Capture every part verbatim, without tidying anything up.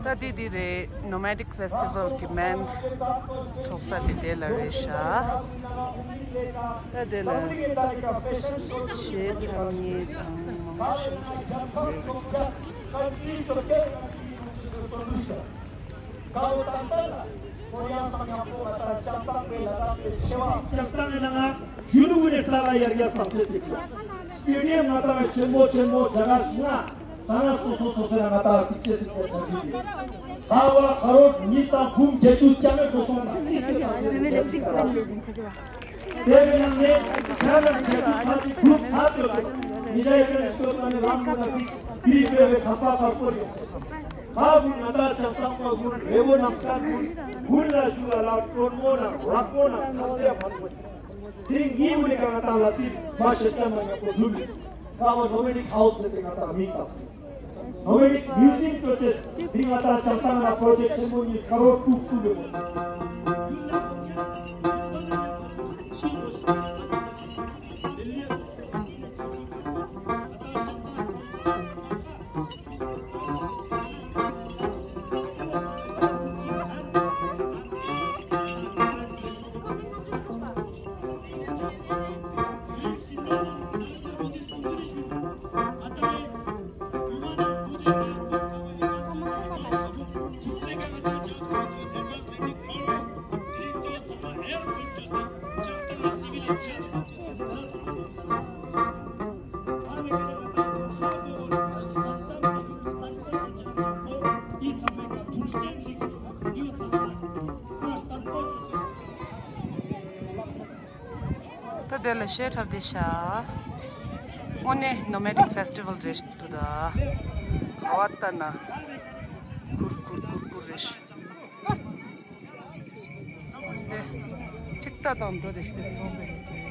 ད་འདི་འདི་རེད། Nomadic Festival གི་མན་ཚོགས་ས་དེ་དེ་ལ་རེད་ཤག་ད་དེ་ལ་གཞས་འཁྲབ་མཁན་དང་མང་པོ་ཞིག་རེད། ལྕགས་ཐང་ནང་ང་གཞོན་ནུ་ནས་རྩ་ལ་ཡར་རྒྱས་བཟང་ཆེ་ཟིག་སི་ཊེ་ཌི་ཡམ་ང་ཏང་ཆེན་མོ་ཆེན་མོ་རྒྱ་གར་ཞིག་ན་ས་ན་སོ་སོ་སོ་སོ་ན་ང་ཏང་གཅིག་ཆེ་ཟིག་པའི་ཆ་ཞིག་ད་བ་ཁ་རོ་ཉིས་དང་ཁུམ་བརྒྱད་ཅུ་རྐྱང་ངེ་འགྲོ་སོང་ན་དེ་ཡང་ནས་ཁྱ་རང་བརྒྱད་ཅུ་ཁ་ཅིག་གུ་ཚ་ཏོ་ཏོ་ཉི་ཤ་ཡི་ཀ་ནས་སྐྱོད་ན་ནི་རང་མུ་ན་ཟིག་པི་རི་པེ་བའི་ཁ་པ་ཁ་པོ་ཡོད། ཧ་གུ་ང་ཏང་ལྕགས་ཐང་པ་གུ་རེ་བོ་ནམ་སྐར་གུ་གུ་ལ་ཞུ་བ་ལ་སྤྲོ་མོ་ན་རག་མོ་ན་ཐང་ཏེ་མ་ནུ། དེ་རིང་ངའི་འུ་ནི་ཀ་ང་ཏང་ལ་སི་མ་ཤེས་ཅང་མ་ཉམ་པོ་ལུ་མི། ཀ་བ་ནོ་མེ་ནིག་ཧའུ་སི་ཟེར་ཏེ་ང་ཏང་མིང་བཏགས་སོང་། ནོ་མེ་ནིག་མིའུ་ཛི་ཡམ་ཅོ་ཅེས་དེ་རིང་ང་ཏང་ལྕགས་ཐང་ན་པྲོ་ཇེཀ་ཆེན་མོ་གཉིས་ཀ་རོ་ཏུག་ཏུག་ཡོད་མོ། ད་དེ་ལ་གཞས་འཁྲབ་བསྡད་ཤག་དངོས་གནས་Nomadic Festival རེད་འདུག་ད། ག་བ་ལྟ་ན་གུར་གུར་གུར་གུར་རེད་ཤག་དེ་ཁྲིག་ཏ་དང་འགྲོ་རེ་ཞིག་ཚོགས་རེ།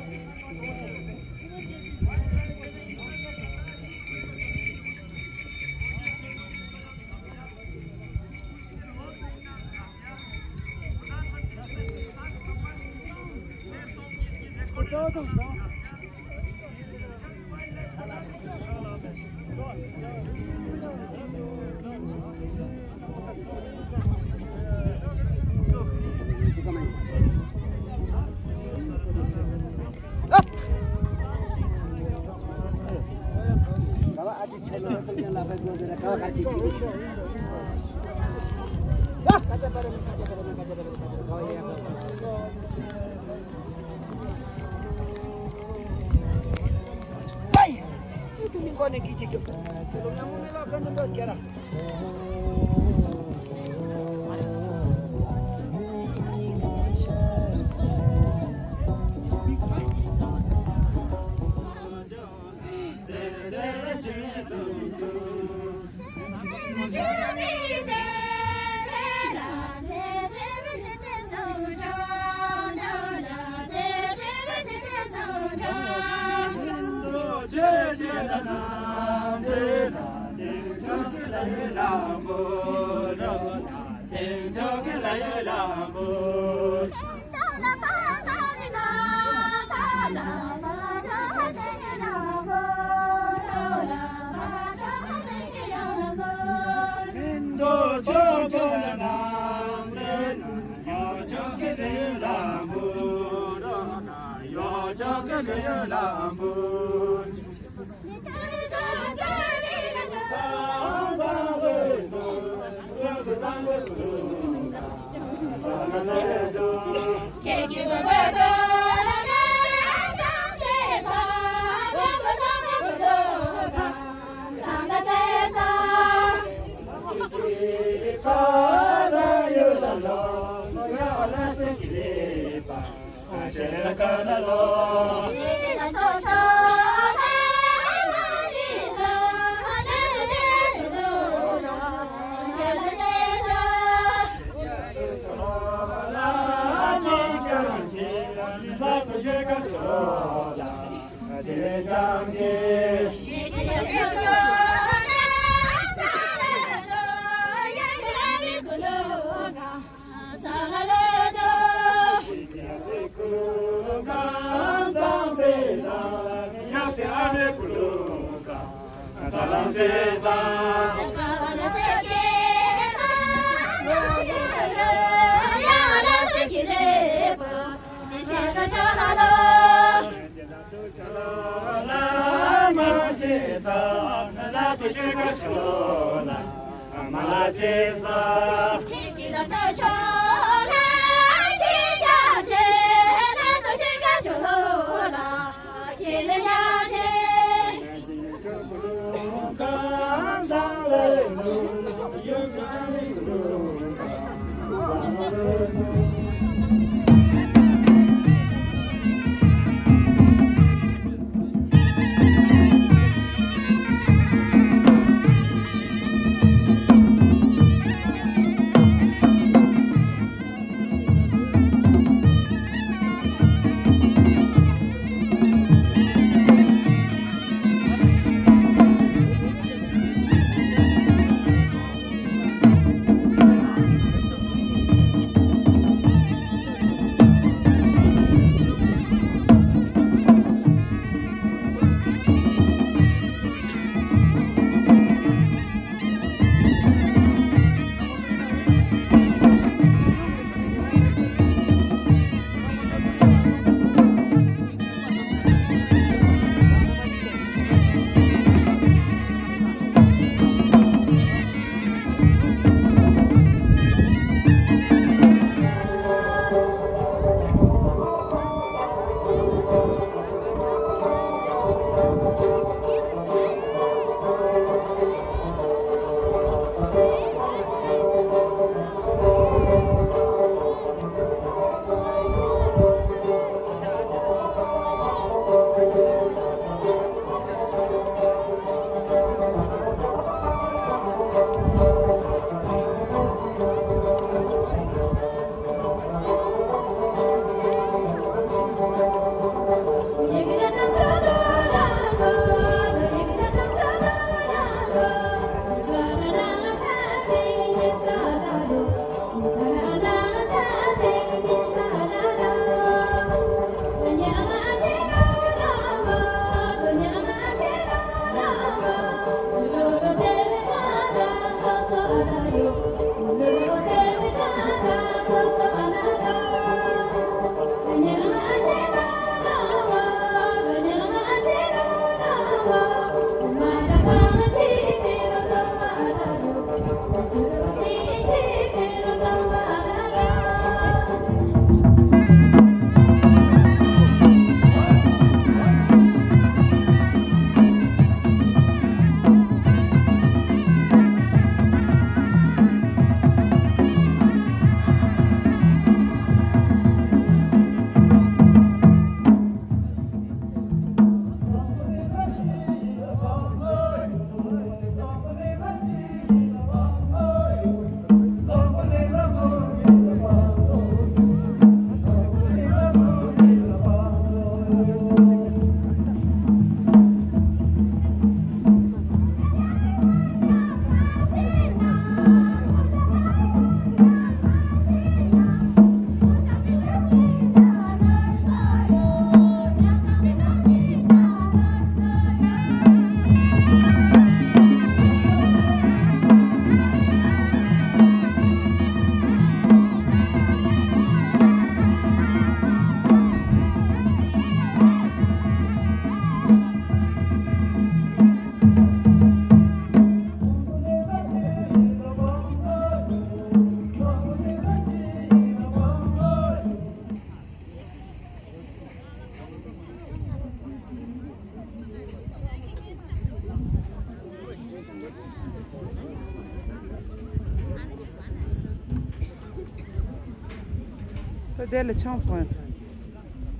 ད་དེ་ལ་ཆང་འཚོང་ཡ།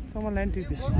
ཚང་མ་ལན་བྲིས་ཏེ་ཤི།